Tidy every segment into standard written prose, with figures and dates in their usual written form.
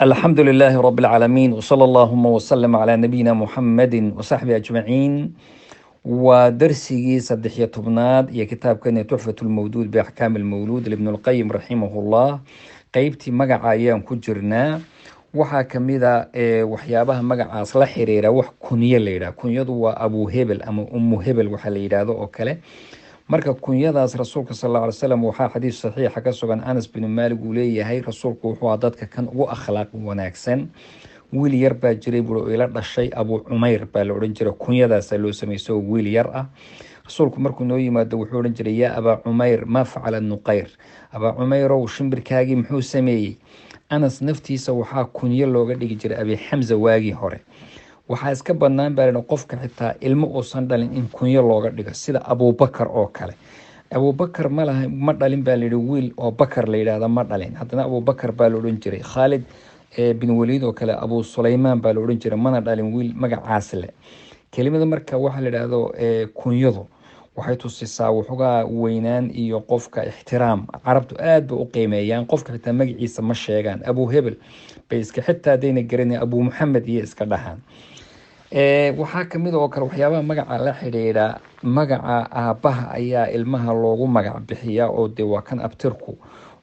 Alxamdu lilaahi rabi alcaalamiin, wsala allahuma wslm calaa nabiyina Muxamedi wasaxbi ajmaciin. Waa darsigii 13aad iyo kitaabkani Tuxfat lmawduud biaxkaami lmawluud libn lqayim raximahullah. Qeybtii magaca ayaan ku jirnaa. Waxaa kamida waxyaabaha magacaas la xiriira wax kunyo la yidhah. Kunyadu waa Abu Hebel ama Umu Hebel waxaa la yidhaahdo oo kale. Marka kunyadaas rasuulka sal alla alay slam, waxaa xadiis saxiixa ka sugan Anas binu Maalik uu leeyahay, rasuulku wuxuu ahaa dadka kan ugu akhlaaq wanaagsan. Wiil yar baa jiray bui oo ila dhashay, Abu Cumayr baa la odhan jiray, kunyadaasaa loo sameysay oo wiil yar ah. Rasuulku markuu noo yimaado wuxuu odhan jiray: "Yaa Abaa Cumayr, maa facala nuqayr?" Abaa Cumayrow, shimbirkaagii muxuu sameeyey? Anas naftiisa waxaa kunyo looga dhigi jiray Abi Xamza waagii hore. Waxaa iska banaan baa lahi qofka xitaa ilmo uusan dhalin in kunyo looga dhigo, sida Abubakar oo kale. Abubakar malaha, ma dhalin baa layihi, wiil oo Bakar la yidhahda ma dhalin, haddana Abubakar baa la odhan jiray. Khaalid bin Waliid oo kale Abu Sulaymaan baa la odhan jiray, mana dhalin wiil magacaas le. Kelimada marka waxaa la yidhaahdo kunyadu waxay tusisaa waxoogaa weynaan iyo qofka ixtiraam. Carabtu aad bay u qiimeeyaan qofka, xitaa magaciisa ma sheegaan, Abu Hebel bay iska, xitaa haddayna garanay Abu Muxamed iyo iska dhahaan. Waxaa kamid oo kale waxyaabaha magaca la xidhiidha, magaca aabbaha ayaa ilmaha loogu magac bixiyaa, oo de waa kan abtirku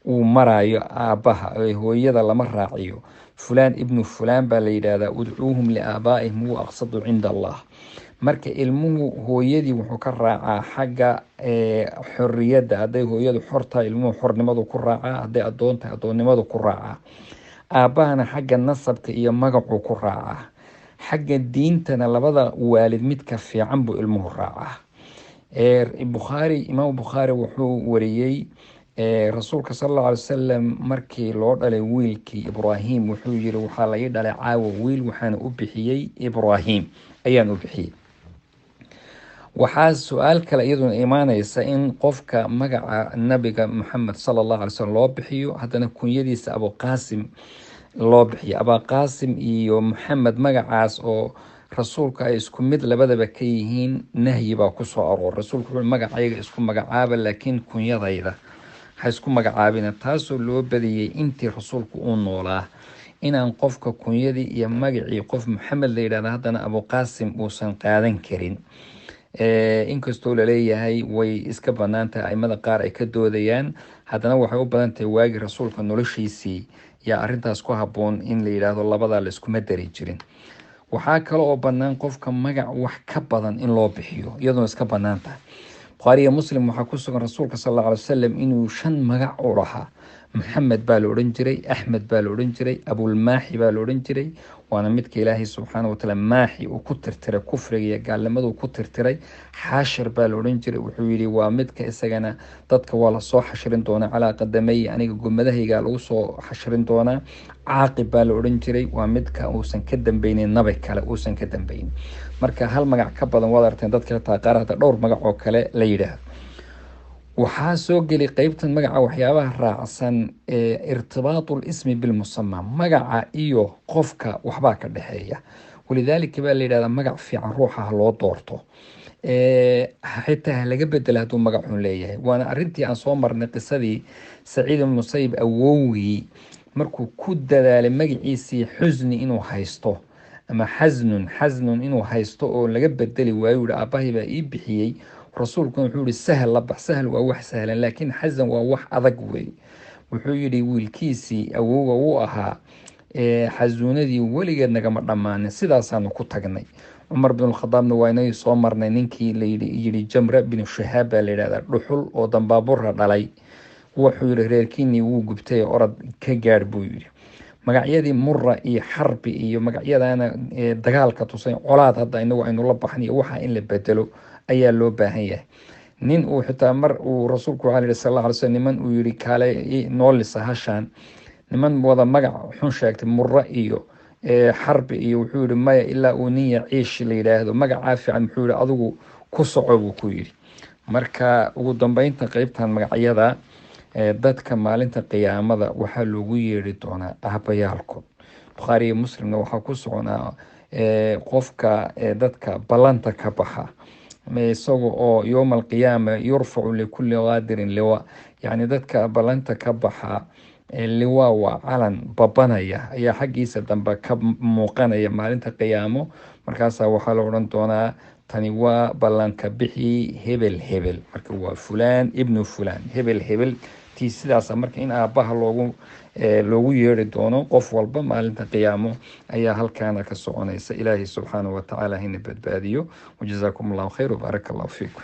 uu marayo aabbaha, hooyada lama raaciyo. Fulaan ibnu fulaan baa la yidhahdaa. "Udcuuhum liaabaa'ihim huwa aqsadu cinda Allah." Marka ilmuhu hooyadii wuxuu ka raacaa xagga xoriyadda. Hadday hooyadu xortahay, ilmuhu xornimadu ku raacaa; hadday addoon tahay, addoonnimadu ku raacaa. Aabbahana xagga nasabka iyo magacuu ku raacaa. Xagga diintana labada waalid midka fiican buu ilmuhu raacaa. Bukhaari, Imaam Bukhaari wuxuu wariyey rasuulka sal allahu alay wasalam markii loo dhalay wiilkii Ibraahim, wuxuu yiri: "Waxaa la ii dhalay caawa wiil, waxaana u bixiyey Ibraahim ayaan u bixiyey." Waxaa su-aal kale iyaduna imaaneysa in qofka magaca nabiga Maxamed sala allahu alay slam loo bixiyo, haddana kunyadiisa Abuqaasim loo bixiyo. Abaqaasim iyo Maxamed magacaas oo rasuulka ay isku mid labadaba ka yihiin, nahyi baa kusoo aroor. Rasuulku wuxuu: "Magacayga isku magacaaba, laakiin kunyadayda ha isku magacaabina." Taasoo loo badiyey intii rasuulku uu noolaa inaan qofka kunyadii iyo magacii qof Maxamed la yidhahda haddana Abuqaasim uusan qaadan karin. Inkastoo laleeyahay way iska banaan tahay, aimada qaar ay ka doodayaan, haddana waxay u badan tahay waagii rasuulka noloshiisii yaa arintaas ku haboon in la yidhaahdo labadaa la iskuma dari jirin. Waxaa kale oo banaan qofka magac wax ka badan in loo bixiyo, iyadoona iska banaan tahay. Bukhaari iyo Muslim waxaa ku sugan rasuulka sal alla alay wasalam inuu shan magac u lahaa. Maxamed baa la odhan jiray, Axmed baa la odhan jiray, Abulmaaxi baa la odhan jiray, waana midka Ilaahay subxaana watacaala maaxi uu ku tirtiray kufriga iyo gaalnimaduu ku tirtiray. Xaashir baa la odhan jiray. Wuxuu yihi waa midka isagana dadka waa lasoo xashirin doonaa, calaa qadamay, aniga gomadahayga lagu soo xashirin doonaa. Caaqib baa la odhan jiray, waa midka uusan ka dambeynin nabi kale uusan ka dambeynin. Marka hal magac ka badan waad aragteen dadka xitaa qaar hata dhowr magac oo kale la yidhaahdo. Waxaa soo geli qeybtan magaca waxyaabaha raacsan ee irtibaatu lismi bilmusama, magaca iyo qofka waxbaa ka dhexeeya. Walidaalika baa la yidhahdaa magac fiican ruuxa ha loo doorto, xitaa ha laga bedela hadduu magac xun leeyahay. Waana arintii aan soo marnay, qisadii Saciid ibn Musayib awowgii markuu ku dadaalay magaciisii Xusni inuu haysto ama Xasnun, Xasnun inuu haysto oo laga bedeli waayo, yihi: "Aabbahay baa ii bixiyey." Rasuulkuna wuxuu yihi: "Sahal la bax, sahal waa wax sahlan, laakiin xasan waa wax adag wey." Wuxuu yihi wiilkiisii awowga uu ahaa: "Xasuunadii weligeed nagama dhammaanin, sidaasaanu ku tagnay." Cumar bin Khadaabna waa inay soo marnay, ninkii layii Jamre binu Shahaab baa la yidhahdaa, dhuxul oo dambaabura dhalay. Wuxuu yihi: "Reerkiinii wuu gubtay, orad ka gaadh," buu yihi. Magacyadii Mura iyo Xarbi iyo magacyadana dagaalka tusay, colaad hadda inagu aynu la baxnay, waxa in la bedelo ayaa loo baahan yahay. Nin uu xitaa mar uu rasuulku waxaa yihi sal alla alay slam, niman uu yihi: "Kaale noo lisa hashaan," niman wada magac xun sheegtay, Mura iyo Xarbi iyo, wuxuu yihi: "Maya, ilaa uu nin Yaciish la yidhaahdo magacaa fiican." Muxuu yihi: "Adigu ku soco," buu ku yidhi. Marka ugu dambeynta qeybtan magacyada, dadka maalinta qiyaamada waxaa loogu yeedhi doonaa aabbayaalkood. Bukhaari iyo Muslimna waxaa ku soconaa qofka dadka ballanta ka baxa isaga oo yowma alqiyaama yurfacu likulli qaadirin liwa, yacni dadka ballanta ka baxa. Liwaa waa calan babanaya ayaa xaggiisa dambe ka muuqanaya maalinta qiyaamo. Markaasaa waxaa la odhan doonaa tani waa ballanka bixi hebel hebel, marka waa fulaan ibnu fulaan, hebel hebel tii sidaasa. Marka in aabbaha loogu yeeri doono qof walba maalinta qiyaamo ayaa halkaana ka soconaysa. Ilaahay subxaanahu watacaala hina badbaadiyo. Wajazaakum allahu khayr wabaaraka allahu fiikum.